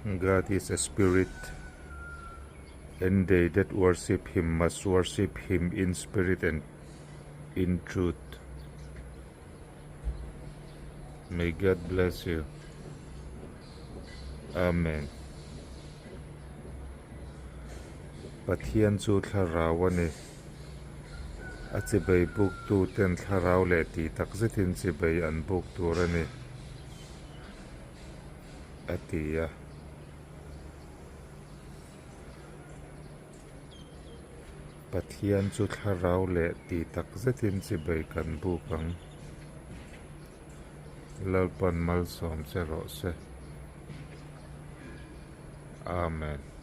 God is a spirit and they that worship him must worship him in spirit and in truth. May God bless you. Amen. Pathian chu thlarau a ni. A chibei buktu ten thlarau leh tih tak zetin chibei an buk tur a ni, a ti a. Pathian chu thlarau leh tih tak zetin chibei kan buk ang. Lalpan malsawm che rawh se. Amen.